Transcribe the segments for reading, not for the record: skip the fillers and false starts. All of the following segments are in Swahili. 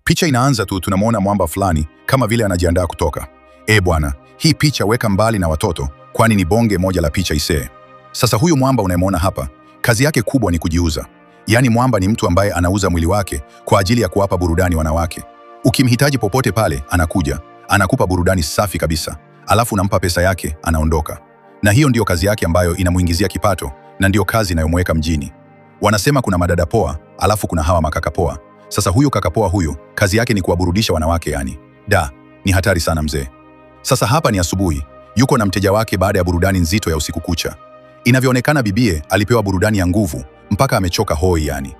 Picha inaanza tu, tunamwona mwamba fulani kama vile anajiandaa kutoka. E bwana, hii picha weka mbali na watoto, kwani ni bonge moja la picha isee. Sasa huyu mwamba unayemwona hapa, kazi yake kubwa ni kujiuza. Yaani mwamba ni mtu ambaye anauza mwili wake kwa ajili ya kuwapa burudani wanawake. Ukimhitaji popote pale, anakuja, anakupa burudani safi kabisa, alafu unampa pesa yake, anaondoka. Na hiyo ndiyo kazi yake ambayo inamuingizia kipato na ndiyo kazi inayomweka mjini. Wanasema kuna madada poa, alafu kuna hawa makaka poa. Sasa huyu kaka poa huyu, kazi yake ni kuwaburudisha wanawake yani. Da, ni hatari sana mzee. Sasa hapa ni asubuhi, yuko na mteja wake baada ya burudani nzito ya usiku kucha. Inavyoonekana bibie alipewa burudani ya nguvu mpaka amechoka hoi yani.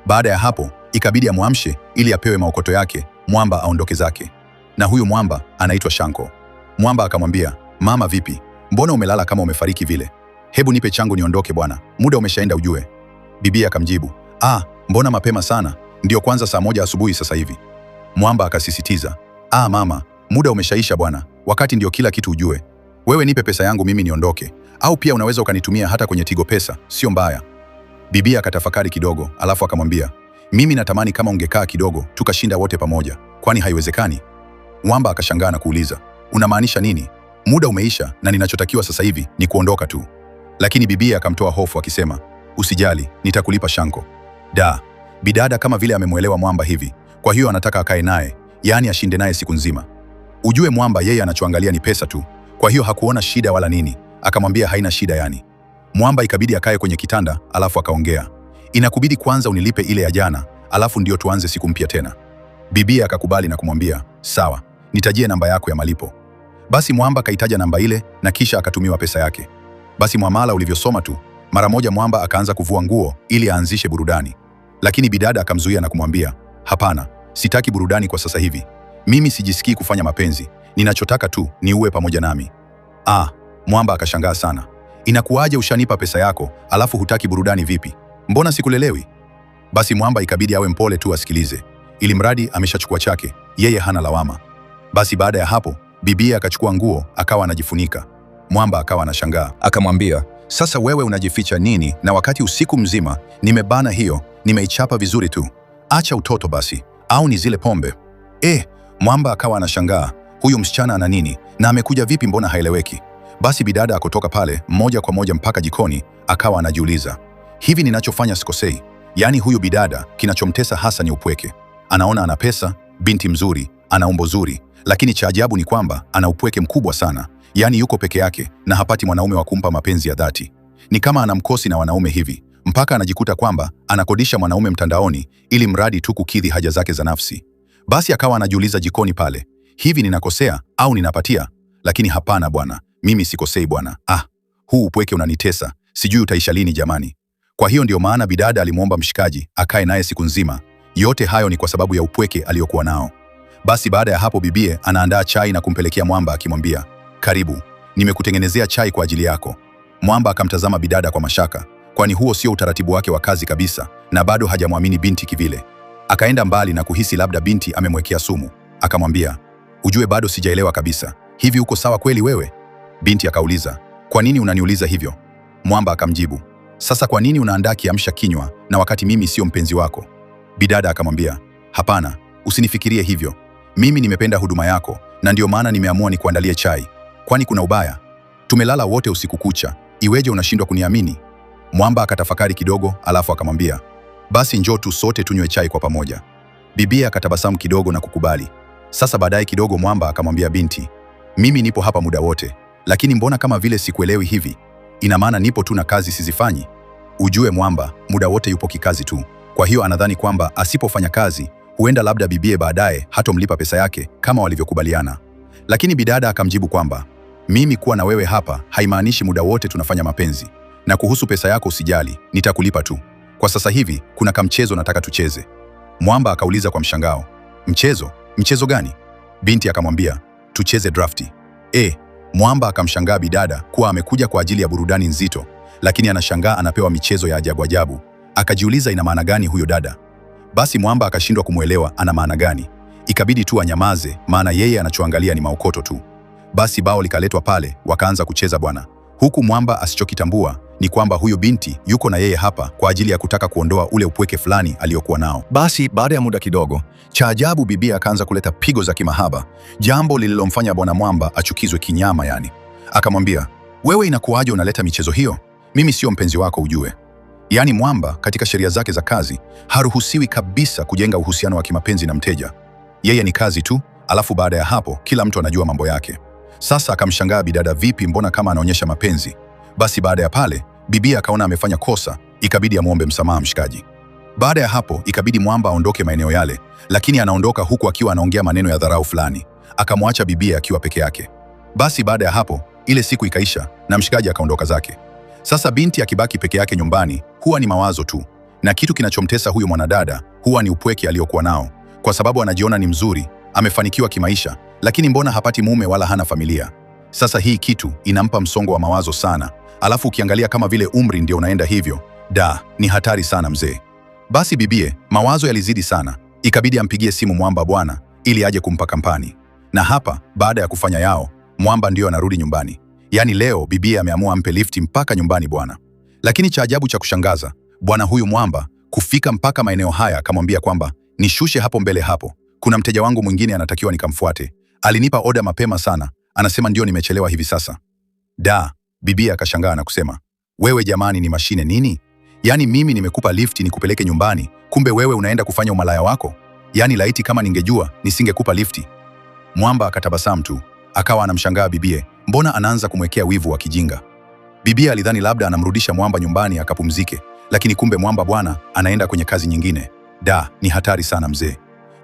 Baada ya hapo ikabidi amwamshe ili apewe maokoto yake, mwamba aondoke zake. Na huyu mwamba anaitwa Shanko. Mwamba akamwambia, mama vipi, mbona umelala kama umefariki vile? Hebu nipe changu niondoke bwana, muda umeshaenda ujue. Bibie akamjibu, ah, mbona mapema sana, ndiyo kwanza saa 1 asubuhi sasa hivi. Mwamba akasisitiza, ah mama, muda umeshaisha bwana, wakati ndio kila kitu ujue. Wewe nipe pesa yangu mimi niondoke, au pia unaweza ukanitumia hata kwenye Tigo Pesa, sio mbaya. Bibi akatafakari kidogo, alafu akamwambia, mimi natamani kama ungekaa kidogo tukashinda wote pamoja, kwani haiwezekani? Mwamba akashangaa na kuuliza, unamaanisha nini? Muda umeisha na ninachotakiwa sasa hivi ni kuondoka tu. Lakini bibi akamtoa hofu akisema, usijali, nitakulipa Shanko. Da, bidada kama vile amemwelewa Mwamba hivi, kwa hiyo anataka akae naye, yaani ashinde naye siku nzima. Ujue Mwamba yeye anachoangalia ni pesa tu, kwa hiyo hakuona shida wala nini, akamwambia haina shida yani. Mwamba ikabidi akae kwenye kitanda, alafu akaongea, inakubidi kwanza unilipe ile ya jana, alafu ndio tuanze siku mpya tena. Bibi akakubali na kumwambia sawa, nitajie namba yako ya malipo. Basi Mwamba kaitaja namba ile na kisha akatumiwa pesa yake. Basi mwamala ulivyosoma tu, mara moja Mwamba akaanza kuvua nguo ili aanzishe burudani, lakini bidada akamzuia na kumwambia hapana, sitaki burudani kwa sasa hivi. Mimi sijisikii kufanya mapenzi, ninachotaka tu ni uwe pamoja nami. Ah, Mwamba akashangaa sana. Inakuwaje ushanipa pesa yako alafu hutaki burudani vipi? Mbona sikulelewi? Basi Mwamba ikabidi awe mpole tu asikilize, ili mradi ameshachukua chake, yeye hana lawama. Basi baada ya hapo bibie akachukua nguo akawa anajifunika. Mwamba akawa anashangaa, Akamwambia, sasa wewe unajificha nini na wakati usiku mzima nimebana hiyo, nimeichapa vizuri tu. Acha utoto basi, au ni zile pombe? Mwamba akawa anashangaa, huyu msichana ana nini na amekuja vipi, mbona haeleweki? Basi bidada akotoka pale moja kwa moja mpaka jikoni, akawa anajiuliza, hivi ninachofanya sikosei? Yaani huyu bidada kinachomtesa hasa ni upweke. Anaona ana pesa, binti mzuri, ana umbo zuri, lakini cha ajabu ni kwamba ana upweke mkubwa sana. Yaani yuko peke yake na hapati mwanaume wa kumpa mapenzi ya dhati. Ni kama ana mkosi na wanaume hivi, mpaka anajikuta kwamba anakodisha mwanaume mtandaoni ili mradi tu kukidhi haja zake za nafsi. Basi akawa anajiuliza jikoni pale, hivi ninakosea au ninapatia? Lakini hapana bwana, mimi sikosei bwana. Ah, huu upweke unanitesa, sijui utaisha lini jamani. Kwa hiyo ndio maana bidada alimwomba mshikaji akae naye siku nzima. Yote hayo ni kwa sababu ya upweke aliyokuwa nao. Basi baada ya hapo bibie anaandaa chai na kumpelekea Mwamba akimwambia, karibu, nimekutengenezea chai kwa ajili yako. Mwamba akamtazama bidada kwa mashaka, kwani huo sio utaratibu wake wa kazi kabisa, na bado hajamwamini binti kivile. Akaenda mbali na kuhisi labda binti amemwekea sumu. Akamwambia, ujue bado sijaelewa kabisa, hivi uko sawa kweli wewe? Binti akauliza, kwa nini unaniuliza hivyo? Mwamba akamjibu, sasa kwa nini unaandaa kiamsha kinywa na wakati mimi sio mpenzi wako? Bidada akamwambia, hapana, usinifikirie hivyo. Mimi nimependa huduma yako na ndio maana nimeamua nikuandalie chai. Kwani kuna ubaya? Tumelala wote usiku kucha, iweje unashindwa kuniamini? Mwamba akatafakari kidogo, alafu akamwambia, basi njoo tu sote tunywe chai kwa pamoja. Bibia akatabasamu kidogo na kukubali. Sasa baadaye kidogo Mwamba akamwambia binti, mimi nipo hapa muda wote, lakini mbona kama vile sikuelewi hivi? Ina maana nipo tu na kazi sizifanyi? Ujue Mwamba muda wote yupo kikazi tu, kwa hiyo anadhani kwamba asipofanya kazi huenda labda bibie baadaye hatomlipa pesa yake kama walivyokubaliana. Lakini bidada akamjibu kwamba mimi kuwa na wewe hapa haimaanishi muda wote tunafanya mapenzi, na kuhusu pesa yako usijali, nitakulipa tu. Kwa sasa hivi kuna kamchezo nataka tucheze. Mwamba akauliza kwa mshangao, mchezo? Mchezo gani? Binti akamwambia tucheze drafti. Mwamba akamshangaa bidada kuwa amekuja kwa ajili ya burudani nzito, lakini anashangaa anapewa michezo ya ajabu ajabu. Akajiuliza ina maana gani huyo dada? Basi Mwamba akashindwa kumwelewa ana maana gani. Ikabidi tu anyamaze, maana yeye anachoangalia ni maokoto tu. Basi bao likaletwa pale, wakaanza kucheza bwana, huku Mwamba asichokitambua ni ni kwamba huyu binti yuko na yeye hapa kwa ajili ya kutaka kuondoa ule upweke fulani aliyokuwa nao. Basi baada ya muda kidogo, cha ajabu bibie akaanza kuleta pigo za kimahaba, jambo lililomfanya bwana Mwamba achukizwe kinyama. Yani akamwambia, wewe inakuwaje unaleta michezo hiyo? Mimi sio mpenzi wako ujue. Yaani Mwamba katika sheria zake za kazi haruhusiwi kabisa kujenga uhusiano wa kimapenzi na mteja. Yeye ni kazi tu, alafu baada ya hapo kila mtu anajua mambo yake. Sasa akamshangaa bidada, vipi, mbona kama anaonyesha mapenzi? Basi baada ya pale bibia akaona amefanya kosa, ikabidi amwombe msamaha mshikaji. Baada ya hapo ikabidi Mwamba aondoke maeneo yale, lakini anaondoka huku akiwa anaongea maneno ya dharau fulani, akamwacha bibia akiwa peke yake. Basi baada ya hapo ile siku ikaisha na mshikaji akaondoka zake. Sasa binti akibaki peke yake nyumbani huwa ni mawazo tu, na kitu kinachomtesa huyu mwanadada huwa ni upweke aliyokuwa nao, kwa sababu anajiona ni mzuri, amefanikiwa kimaisha, lakini mbona hapati mume wala hana familia? Sasa hii kitu inampa msongo wa mawazo sana, alafu ukiangalia kama vile umri ndio unaenda hivyo, da, ni hatari sana mzee. Basi bibie, mawazo yalizidi sana, ikabidi ampigie simu Mwamba bwana ili aje kumpa kampani. Na hapa baada ya kufanya yao, Mwamba ndiyo anarudi nyumbani. Yaani leo bibie ameamua ampe lifti mpaka nyumbani bwana. Lakini cha ajabu cha kushangaza, bwana huyu Mwamba kufika mpaka maeneo haya akamwambia kwamba nishushe hapo mbele hapo, kuna mteja wangu mwingine anatakiwa nikamfuate. Alinipa oda mapema sana, anasema ndio nimechelewa hivi sasa. Da, bibie akashangaa na kusema, wewe jamani ni mashine nini? Yaani mimi nimekupa lifti nikupeleke nyumbani, kumbe wewe unaenda kufanya umalaya wako? Yaani laiti kama ningejua nisingekupa lifti. Mwamba akatabasamu tu, akawa anamshangaa bibie, mbona anaanza kumwekea wivu wa kijinga. Bibie alidhani labda anamrudisha Mwamba nyumbani akapumzike, lakini kumbe Mwamba bwana anaenda kwenye kazi nyingine. Da, ni hatari sana mzee.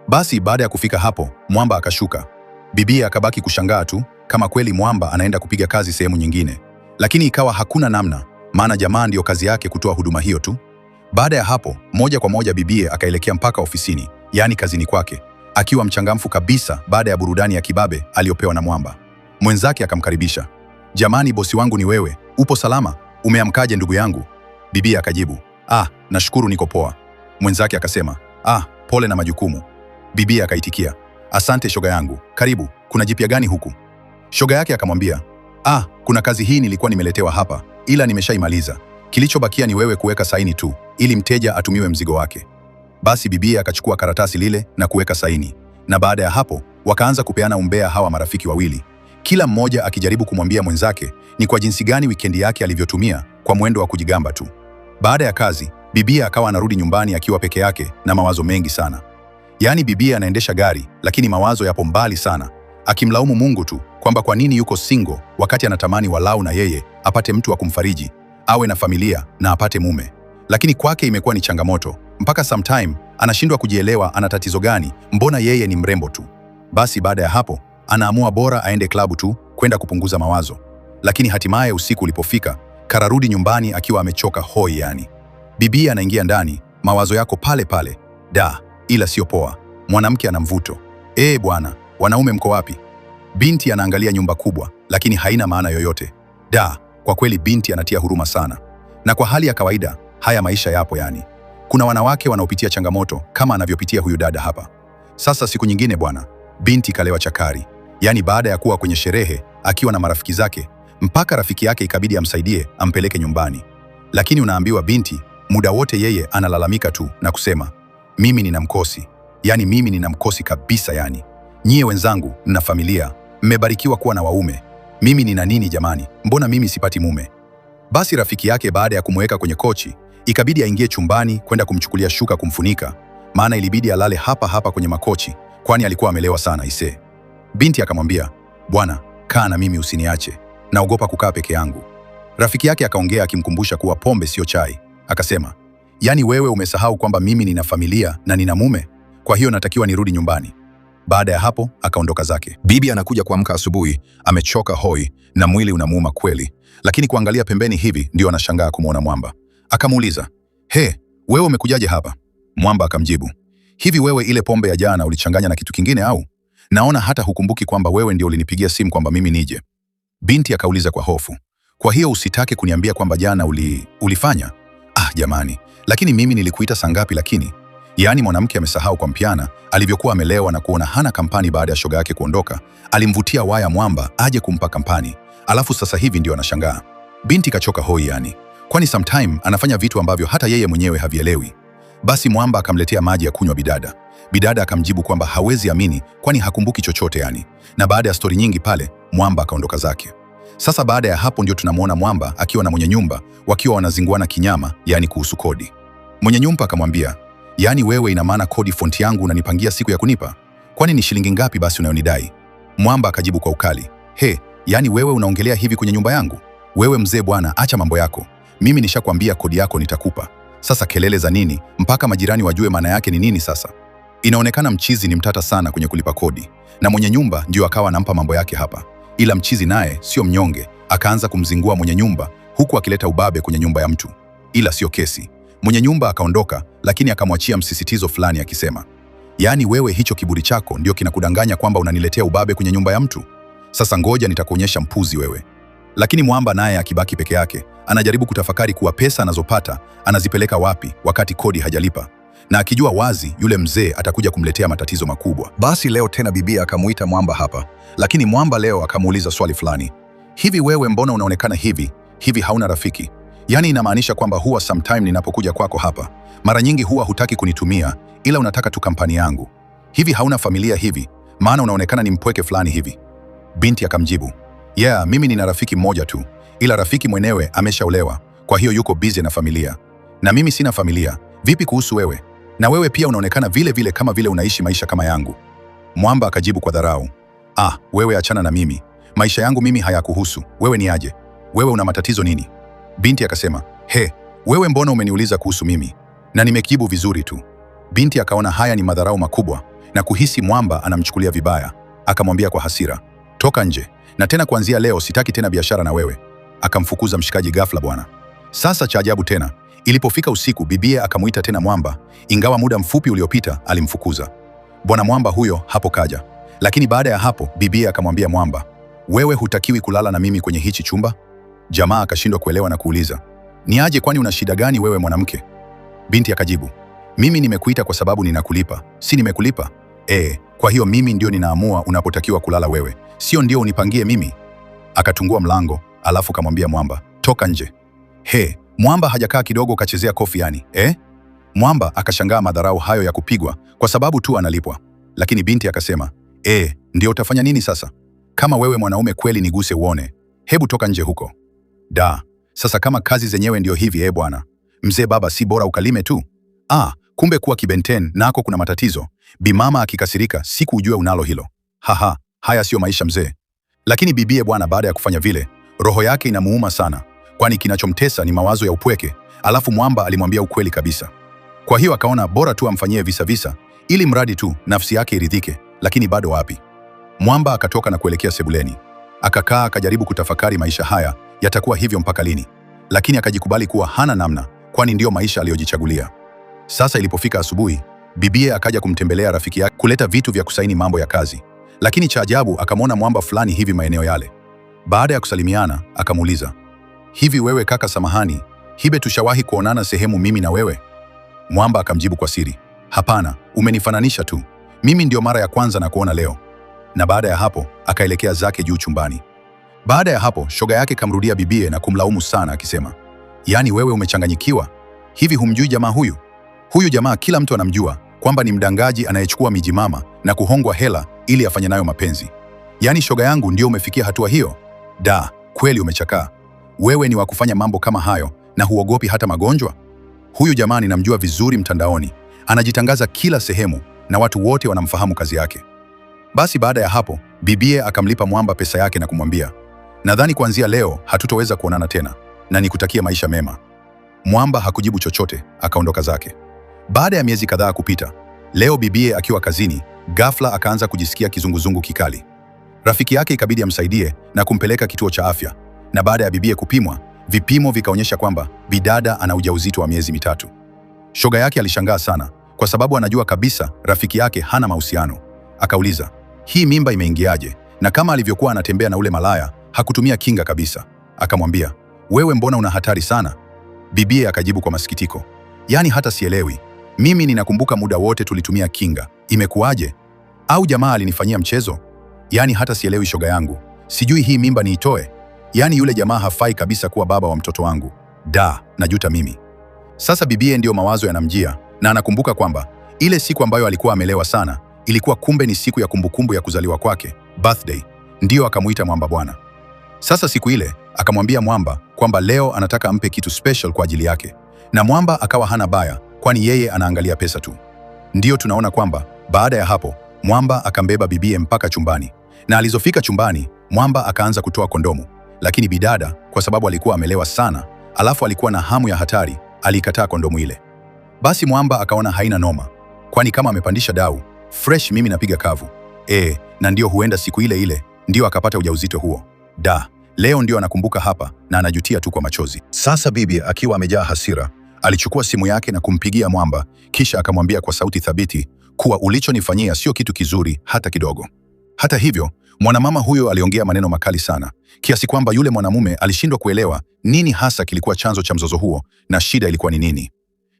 Basi baada ya kufika hapo, Mwamba akashuka. Bibie akabaki kushangaa tu kama kweli Mwamba anaenda kupiga kazi sehemu nyingine, lakini ikawa hakuna namna, maana jamaa ndiyo kazi yake kutoa huduma hiyo tu. Baada ya hapo, moja kwa moja bibie akaelekea mpaka ofisini, yaani kazini kwake, akiwa mchangamfu kabisa baada ya burudani ya kibabe aliyopewa na Mwamba. Mwenzake akamkaribisha, jamani, bosi wangu ni wewe, upo salama? Umeamkaje ndugu yangu? Bibie akajibu, ah, nashukuru niko poa. Mwenzake akasema, ah, pole na majukumu. Bibie akaitikia, asante shoga yangu, karibu, kuna jipya gani huku? Shoga yake akamwambia, ah, kuna kazi hii nilikuwa nimeletewa hapa, ila nimeshaimaliza. Kilichobakia ni wewe kuweka saini tu, ili mteja atumiwe mzigo wake. Basi bibie akachukua karatasi lile na kuweka saini, na baada ya hapo wakaanza kupeana umbea hawa marafiki wawili, kila mmoja akijaribu kumwambia mwenzake ni kwa jinsi gani wikendi yake alivyotumia kwa mwendo wa kujigamba tu. Baada ya kazi, bibie akawa anarudi nyumbani akiwa peke yake na mawazo mengi sana. Yaani bibie anaendesha gari, lakini mawazo yapo mbali sana, akimlaumu Mungu tu kwamba kwa nini yuko single wakati anatamani walau na yeye apate mtu wa kumfariji, awe na familia na apate mume. Lakini kwake imekuwa ni changamoto, mpaka sometime anashindwa kujielewa ana tatizo gani, mbona yeye ni mrembo tu. Basi baada ya hapo anaamua bora aende klabu tu kwenda kupunguza mawazo. Lakini hatimaye usiku ulipofika, kararudi nyumbani akiwa amechoka hoi yani. Bibi anaingia ndani, mawazo yako pale pale. Da, ila sio poa. Mwanamke ana mvuto. Bwana, wanaume mko wapi? Binti anaangalia nyumba kubwa, lakini haina maana yoyote. Da, kwa kweli binti anatia huruma sana. Na kwa hali ya kawaida, haya maisha yapo yani. Kuna wanawake wanaopitia changamoto kama anavyopitia huyu dada hapa. Sasa siku nyingine bwana, binti kalewa chakari. Yaani baada ya kuwa kwenye sherehe akiwa na marafiki zake, mpaka rafiki yake ikabidi amsaidie ampeleke nyumbani. Lakini unaambiwa binti muda wote yeye analalamika tu na kusema, mimi nina mkosi. Yaani mimi nina mkosi kabisa yani. Nyie wenzangu mna familia, mmebarikiwa kuwa na waume. Mimi nina nini jamani? Mbona mimi sipati mume? Basi rafiki yake baada ya kumweka kwenye kochi, ikabidi aingie chumbani kwenda kumchukulia shuka kumfunika, maana ilibidi alale hapa hapa kwenye makochi, kwani alikuwa amelewa sana ise. Binti akamwambia, bwana, kaa na mimi usiniache, naogopa kukaa peke yangu. Rafiki yake akaongea akimkumbusha kuwa pombe sio chai. Akasema, yaani wewe umesahau kwamba mimi nina familia na nina mume, kwa hiyo natakiwa nirudi nyumbani. Baada ya hapo akaondoka zake. Bibi anakuja kuamka asubuhi, amechoka hoi na mwili unamuuma kweli, lakini kuangalia pembeni hivi ndio anashangaa kumwona Mwamba. Akamuuliza, he, wewe umekujaje hapa? Mwamba akamjibu, hivi wewe ile pombe ya jana ulichanganya na kitu kingine au? Naona hata hukumbuki kwamba wewe ndio ulinipigia simu kwamba mimi nije. Binti akauliza kwa hofu, kwa hiyo usitake kuniambia kwamba jana ulifanya? Ah jamani, lakini mimi nilikuita saa ngapi lakini? Yaani mwanamke amesahau kwa mpiana alivyokuwa amelewa na kuona hana kampani baada ya shoga yake kuondoka, alimvutia waya Mwamba aje kumpa kampani. Alafu sasa hivi ndio anashangaa. Binti kachoka hoi yani. Kwani sometime anafanya vitu ambavyo hata yeye mwenyewe havielewi. Basi Mwamba akamletea maji ya kunywa bidada. Bidada akamjibu kwamba hawezi amini kwani hakumbuki chochote yani. Na baada ya stori nyingi pale, Mwamba akaondoka zake. Sasa baada ya hapo ndio tunamwona Mwamba akiwa na mwenye nyumba wakiwa wanazinguana kinyama, yani kuhusu kodi. Mwenye nyumba akamwambia, yaani wewe ina maana kodi fonti yangu unanipangia siku ya kunipa? Kwani ni shilingi ngapi basi unayonidai? Mwamba akajibu kwa ukali, he, yaani wewe unaongelea hivi kwenye nyumba yangu? Wewe mzee bwana, acha mambo yako. Mimi nishakwambia kodi yako nitakupa. Sasa kelele za nini mpaka majirani wajue maana yake ni nini sasa? Inaonekana mchizi ni mtata sana kwenye kulipa kodi, na mwenye nyumba ndio akawa anampa mambo yake hapa. Ila mchizi naye sio mnyonge, akaanza kumzingua mwenye nyumba huku akileta ubabe kwenye nyumba ya mtu. Ila sio kesi. Mwenye nyumba akaondoka, lakini akamwachia msisitizo fulani akisema, yaani wewe hicho kiburi chako ndio kinakudanganya kwamba unaniletea ubabe kwenye nyumba ya mtu? Sasa ngoja nitakuonyesha mpuzi wewe. Lakini Mwamba naye akibaki peke yake, anajaribu kutafakari kuwa pesa anazopata anazipeleka wapi wakati kodi hajalipa, na akijua wazi yule mzee atakuja kumletea matatizo makubwa. Basi leo tena bibia akamuita Mwamba hapa, lakini Mwamba leo akamuuliza swali fulani. Hivi wewe mbona unaonekana hivi hivi, hauna rafiki? Yaani inamaanisha kwamba huwa sometime ninapokuja kwako hapa mara nyingi huwa hutaki kunitumia, ila unataka tu kampani yangu. Hivi hauna familia hivi? Maana unaonekana ni mpweke fulani hivi. Binti akamjibu, yeah, mimi nina rafiki mmoja tu, ila rafiki mwenyewe ameshaolewa, kwa hiyo yuko busy na familia, na mimi sina familia. Vipi kuhusu wewe? Na wewe pia unaonekana vile vile kama vile unaishi maisha kama yangu. Mwamba akajibu kwa dharau, ah, wewe achana na mimi, maisha yangu mimi hayakuhusu. Wewe ni aje? Wewe una matatizo nini? Binti akasema, he, wewe mbona umeniuliza kuhusu mimi? Na nimekibu vizuri tu. Binti akaona haya ni madharau makubwa na kuhisi Mwamba anamchukulia vibaya, akamwambia kwa hasira, toka nje, na tena kuanzia leo sitaki tena biashara na wewe. Akamfukuza mshikaji ghafla bwana. Sasa cha ajabu tena, ilipofika usiku bibie akamuita tena Mwamba, ingawa muda mfupi uliopita alimfukuza. Bwana Mwamba huyo hapo kaja. Lakini baada ya hapo bibie akamwambia Mwamba, wewe hutakiwi kulala na mimi kwenye hichi chumba? Jamaa akashindwa kuelewa na kuuliza, ni aje, kwani una shida gani wewe mwanamke? Binti akajibu, mimi nimekuita kwa sababu ninakulipa, si nimekulipa? Kwa hiyo mimi ndio ninaamua unapotakiwa kulala wewe, sio ndio unipangie mimi. Akatungua mlango, alafu kamwambia Mwamba, toka nje. He, Mwamba hajakaa kidogo kachezea kofi yani, eh? Mwamba akashangaa madharau hayo ya kupigwa kwa sababu tu analipwa. Lakini binti akasema, ndio utafanya nini sasa? Kama wewe mwanaume kweli niguse uone. Hebu toka nje huko. Da, sasa kama kazi zenyewe ndio hivi bwana. Mzee baba, si bora ukalime tu? Ah, kumbe kuwa kibenten nako kuna matatizo. Bimama akikasirika siku ujue unalo hilo. Haha, haya siyo maisha mzee. Lakini bibie bwana, baada ya kufanya vile, roho yake inamuuma sana, kwani kinachomtesa ni mawazo ya upweke. Alafu Mwamba alimwambia ukweli kabisa. Kwa hiyo akaona bora tu amfanyie visa visa, ili mradi tu nafsi yake iridhike, lakini bado wapi. Mwamba akatoka na kuelekea sebuleni. Akakaa akajaribu kutafakari maisha haya yatakuwa hivyo mpaka lini, lakini akajikubali kuwa hana namna, kwani ndiyo maisha aliyojichagulia. Sasa ilipofika asubuhi, bibie akaja kumtembelea rafiki yake kuleta vitu vya kusaini mambo ya kazi, lakini cha ajabu akamwona Mwamba fulani hivi maeneo yale. Baada ya kusalimiana, akamuuliza, hivi wewe kaka, samahani, hibe tushawahi kuonana sehemu mimi na wewe? Mwamba akamjibu kwa siri, hapana, umenifananisha tu, mimi ndio mara ya kwanza na kuona leo. Na baada ya hapo akaelekea zake juu chumbani. Baada ya hapo shoga yake kamrudia bibie na kumlaumu sana akisema, yaani wewe umechanganyikiwa hivi, humjui jamaa huyu? Huyu jamaa kila mtu anamjua kwamba ni mdangaji anayechukua mijimama na kuhongwa hela ili afanye nayo mapenzi. Yaani shoga yangu, ndio umefikia hatua hiyo? Da, kweli umechakaa. Wewe ni wa kufanya mambo kama hayo na huogopi hata magonjwa? Huyu jamaa ninamjua vizuri mtandaoni, anajitangaza kila sehemu na watu wote wanamfahamu kazi yake. Basi baada ya hapo bibie akamlipa Mwamba pesa yake na kumwambia, nadhani kuanzia leo hatutoweza kuonana tena na nikutakia maisha mema. Mwamba hakujibu chochote, akaondoka zake. Baada ya miezi kadhaa kupita, leo bibie akiwa kazini, ghafla akaanza kujisikia kizunguzungu kikali. Rafiki yake ikabidi amsaidie na kumpeleka kituo cha afya, na baada ya bibie kupimwa, vipimo vikaonyesha kwamba bidada ana ujauzito wa miezi 3. Shoga yake alishangaa sana kwa sababu anajua kabisa rafiki yake hana mahusiano. Akauliza, hii mimba imeingiaje? Na kama alivyokuwa anatembea na ule malaya, hakutumia kinga kabisa. Akamwambia, wewe mbona una hatari sana? Bibie akajibu kwa masikitiko, yaani hata sielewi. Mimi ninakumbuka muda wote tulitumia kinga, imekuwaje? Au jamaa alinifanyia mchezo? Yaani hata sielewi shoga yangu, sijui hii mimba niitoe. Yaani yule jamaa hafai kabisa kuwa baba wa mtoto wangu. Da, najuta mimi. Sasa bibie ndiyo mawazo yanamjia na anakumbuka kwamba ile siku ambayo alikuwa amelewa sana ilikuwa kumbe ni siku ya kumbukumbu ya kuzaliwa kwake, birthday. Ndiyo akamuita Mwamba bwana. Sasa siku ile akamwambia Mwamba kwamba leo anataka ampe kitu special kwa ajili yake, na Mwamba akawa hana baya, kwani yeye anaangalia pesa tu. Ndiyo tunaona kwamba baada ya hapo Mwamba akambeba bibie mpaka chumbani, na alizofika chumbani Mwamba akaanza kutoa kondomu, lakini bidada kwa sababu alikuwa amelewa sana, alafu alikuwa na hamu ya hatari, alikataa kondomu ile. Basi Mwamba akaona haina noma, kwani kama amepandisha dau fresh, mimi napiga kavu. Na ndiyo huenda siku ile ile ndiyo akapata ujauzito huo. Da, leo ndio anakumbuka hapa na anajutia tu kwa machozi. Sasa bibi akiwa amejaa hasira, alichukua simu yake na kumpigia Mwamba, kisha akamwambia kwa sauti thabiti kuwa ulichonifanyia sio kitu kizuri hata kidogo. Hata hivyo, mwanamama huyo aliongea maneno makali sana, kiasi kwamba yule mwanamume alishindwa kuelewa nini hasa kilikuwa chanzo cha mzozo huo na shida ilikuwa ni nini.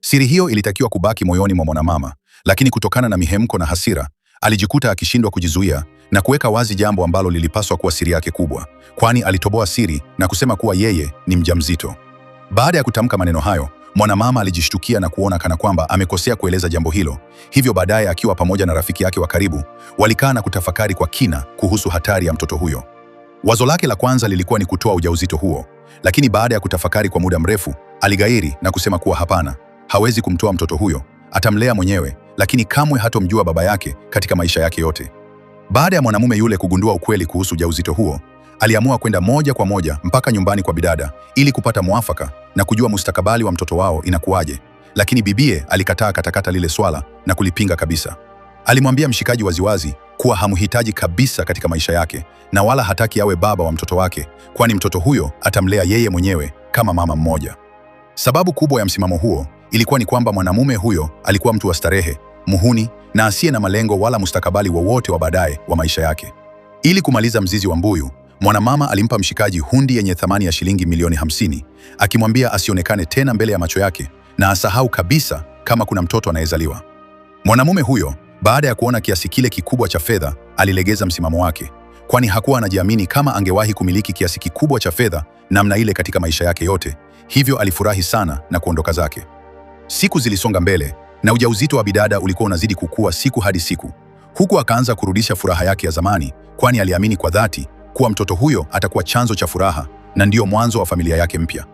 Siri hiyo ilitakiwa kubaki moyoni mwa mwanamama, lakini kutokana na mihemko na hasira, alijikuta akishindwa kujizuia na kuweka wazi jambo ambalo lilipaswa kuwa siri yake kubwa, kwani alitoboa siri na kusema kuwa yeye ni mjamzito. Baada ya kutamka maneno hayo, mwanamama alijishtukia na kuona kana kwamba amekosea kueleza jambo hilo. Hivyo baadaye, akiwa pamoja na rafiki yake wa karibu, walikaa na kutafakari kwa kina kuhusu hatari ya mtoto huyo. Wazo lake la kwanza lilikuwa ni kutoa ujauzito huo, lakini baada ya kutafakari kwa muda mrefu, aligairi na kusema kuwa hapana, hawezi kumtoa mtoto huyo, atamlea mwenyewe, lakini kamwe hatomjua baba yake katika maisha yake yote. Baada ya mwanamume yule kugundua ukweli kuhusu ujauzito huo, aliamua kwenda moja kwa moja mpaka nyumbani kwa bidada ili kupata mwafaka na kujua mustakabali wa mtoto wao inakuwaje. Lakini bibie alikataa katakata lile swala na kulipinga kabisa. Alimwambia mshikaji waziwazi kuwa hamhitaji kabisa katika maisha yake na wala hataki awe baba wa mtoto wake, kwani mtoto huyo atamlea yeye mwenyewe kama mama mmoja. Sababu kubwa ya msimamo huo ilikuwa ni kwamba mwanamume huyo alikuwa mtu wa starehe, muhuni na asiye na malengo wala mustakabali wowote wa baadaye wa maisha yake. Ili kumaliza mzizi wa mbuyu, mwanamama alimpa mshikaji hundi yenye thamani ya shilingi milioni 50, akimwambia asionekane tena mbele ya macho yake na asahau kabisa kama kuna mtoto anayezaliwa. Mwanamume huyo baada ya kuona kiasi kile kikubwa cha fedha alilegeza msimamo wake, kwani hakuwa anajiamini kama angewahi kumiliki kiasi kikubwa cha fedha namna ile katika maisha yake yote. Hivyo alifurahi sana na kuondoka zake. Siku zilisonga mbele na ujauzito wa bidada ulikuwa unazidi kukua siku hadi siku, huku akaanza kurudisha furaha yake ya zamani, kwani aliamini kwa dhati kuwa mtoto huyo atakuwa chanzo cha furaha na ndiyo mwanzo wa familia yake mpya.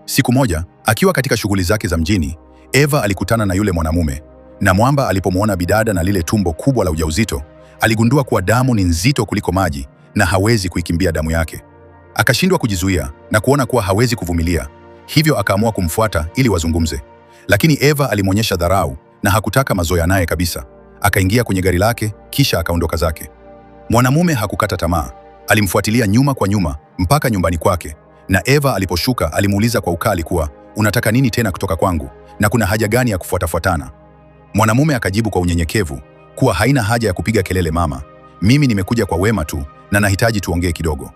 Siku moja akiwa katika shughuli zake za mjini, Eva alikutana na yule mwanamume, na Mwamba alipomwona bidada na lile tumbo kubwa la ujauzito, aligundua kuwa damu ni nzito kuliko maji na hawezi kuikimbia damu yake. Akashindwa kujizuia na kuona kuwa hawezi kuvumilia, hivyo akaamua kumfuata ili wazungumze. Lakini Eva alimwonyesha dharau na hakutaka mazoea naye kabisa. Akaingia kwenye gari lake kisha akaondoka zake. Mwanamume hakukata tamaa, alimfuatilia nyuma kwa nyuma mpaka nyumbani kwake, na Eva aliposhuka alimuuliza kwa ukali kuwa unataka nini tena kutoka kwangu na kuna haja gani ya kufuatafuatana? Mwanamume akajibu kwa unyenyekevu kuwa haina haja ya kupiga kelele mama, mimi nimekuja kwa wema tu na nahitaji tuongee kidogo.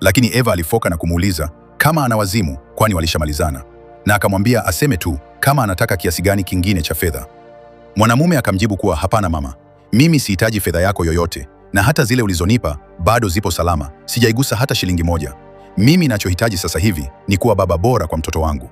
Lakini Eva alifoka na kumuuliza kama ana wazimu, kwani walishamalizana, na akamwambia aseme tu kama anataka kiasi gani kingine cha fedha. Mwanamume akamjibu kuwa hapana mama, mimi sihitaji fedha yako yoyote, na hata zile ulizonipa bado zipo salama, sijaigusa hata shilingi moja. Mimi nachohitaji sasa hivi ni kuwa baba bora kwa mtoto wangu.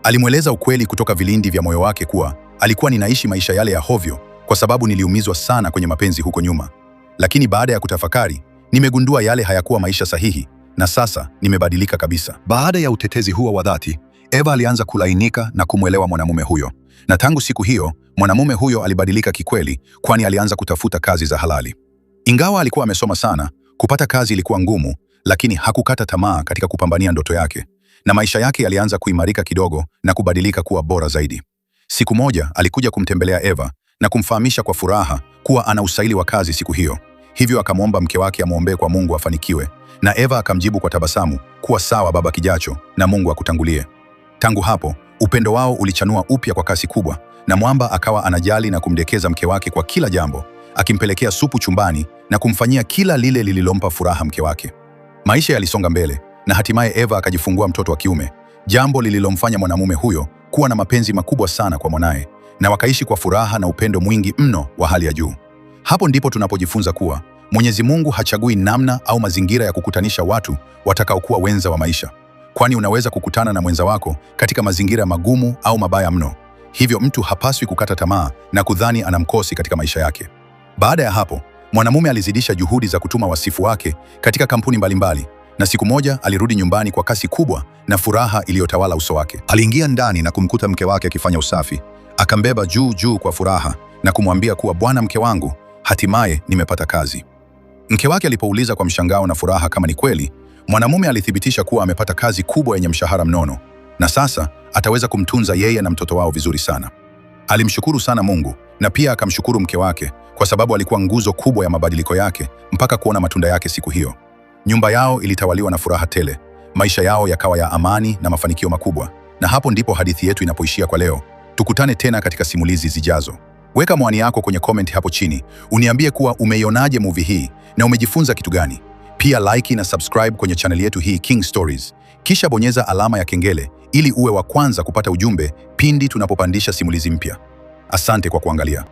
Alimweleza ukweli kutoka vilindi vya moyo wake kuwa alikuwa ninaishi maisha yale ya hovyo kwa sababu niliumizwa sana kwenye mapenzi huko nyuma, lakini baada ya kutafakari nimegundua yale hayakuwa maisha sahihi na sasa nimebadilika kabisa. Baada ya utetezi huo wa dhati, Eva alianza kulainika na kumwelewa mwanamume huyo, na tangu siku hiyo mwanamume huyo alibadilika kikweli, kwani alianza kutafuta kazi za halali. Ingawa alikuwa amesoma sana, kupata kazi ilikuwa ngumu, lakini hakukata tamaa katika kupambania ndoto yake, na maisha yake yalianza kuimarika kidogo na kubadilika kuwa bora zaidi. Siku moja alikuja kumtembelea Eva na kumfahamisha kwa furaha kuwa ana usaili wa kazi siku hiyo. Hivyo akamwomba mke wake amwombee kwa Mungu afanikiwe, na Eva akamjibu kwa tabasamu kuwa sawa baba kijacho, na Mungu akutangulie. Tangu hapo upendo wao ulichanua upya kwa kasi kubwa, na Mwamba akawa anajali na kumdekeza mke wake kwa kila jambo, akimpelekea supu chumbani na kumfanyia kila lile lililompa furaha mke wake. Maisha yalisonga mbele na hatimaye Eva akajifungua mtoto wa kiume, jambo lililomfanya mwanamume huyo kuwa na mapenzi makubwa sana kwa mwanaye, na wakaishi kwa furaha na upendo mwingi mno wa hali ya juu. Hapo ndipo tunapojifunza kuwa Mwenyezi Mungu hachagui namna au mazingira ya kukutanisha watu watakaokuwa wenza wa maisha. kwani unaweza kukutana na mwenza wako katika mazingira magumu au mabaya mno. Hivyo mtu hapaswi kukata tamaa na kudhani ana mkosi katika maisha yake. Baada ya hapo, mwanamume alizidisha juhudi za kutuma wasifu wake katika kampuni mbalimbali, na siku moja alirudi nyumbani kwa kasi kubwa na furaha iliyotawala uso wake. Aliingia ndani na kumkuta mke wake akifanya usafi. Akambeba juu juu kwa furaha na kumwambia kuwa, bwana, mke wangu, hatimaye nimepata kazi. Mke wake alipouliza kwa mshangao na furaha kama ni kweli, mwanamume alithibitisha kuwa amepata kazi kubwa yenye mshahara mnono na sasa ataweza kumtunza yeye na mtoto wao vizuri sana. Alimshukuru sana Mungu na pia akamshukuru mke wake kwa sababu alikuwa nguzo kubwa ya mabadiliko yake mpaka kuona matunda yake siku hiyo. Nyumba yao ilitawaliwa na furaha tele, maisha yao yakawa ya amani na mafanikio makubwa. Na hapo ndipo hadithi yetu inapoishia kwa leo. Tukutane tena katika simulizi zijazo. Weka maoni yako kwenye comment hapo chini, uniambie kuwa umeionaje movie hii na umejifunza kitu gani. Pia like na subscribe kwenye channel yetu hii King Stories, kisha bonyeza alama ya kengele ili uwe wa kwanza kupata ujumbe pindi tunapopandisha simulizi mpya. Asante kwa kuangalia.